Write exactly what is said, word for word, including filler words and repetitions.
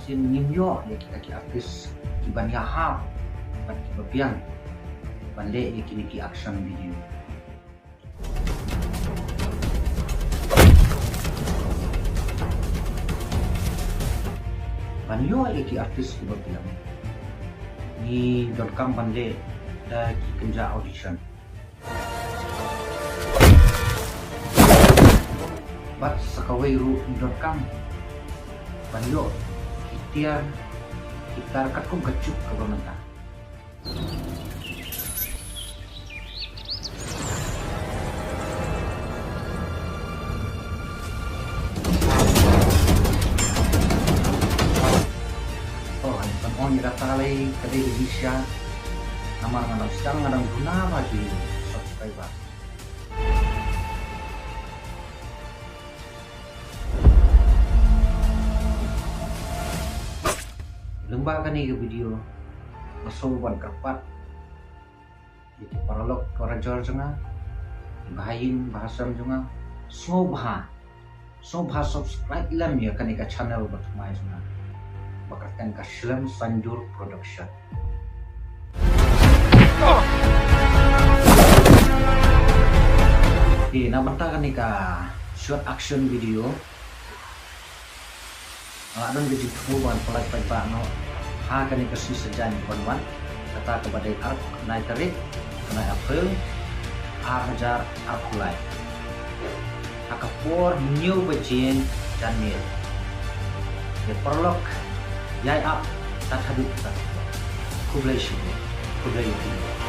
Ngim ïoh ïa kita ki artist kiban ïahap bad kiba biang ban leh ïa kine ki action video. Ban ïoh ïa ki artist kiba biang, ngi donkam ban leh da ki kynja audition. Bad sa kawei ruh ngi donkam ban ïoh ki tiar ki tar katkum ka juk kaba mynta. Oh, ngan ong ïa kata lei ka dei ka jingshisha. Namar nga dang sdang, nga dang duna bha ki subscriber. Lyngba kane ka video nga sngew ban kyrpad ïa ki paralok parajor jong nga, ki bahaïing bahasem jong nga, sngewbha, sngewbha subscribe lem ïa kane ka channel ba thymmai jong nga ba kyrteng ka Shlem Saindur Production. Te na bynta kane ka short action video, nga la don ka jingthmu ban pyllait paidbah noh ha kane ka sngi Saitjaiñ ban wan, kata kaba dei arphew khyndai tarik u bnai April ar hajar arphew lai, ha ka por hynñiew baje janmiet. Te paralok, ïai ap tad haduh katta. Khublei shibun. Khublei ïa phi.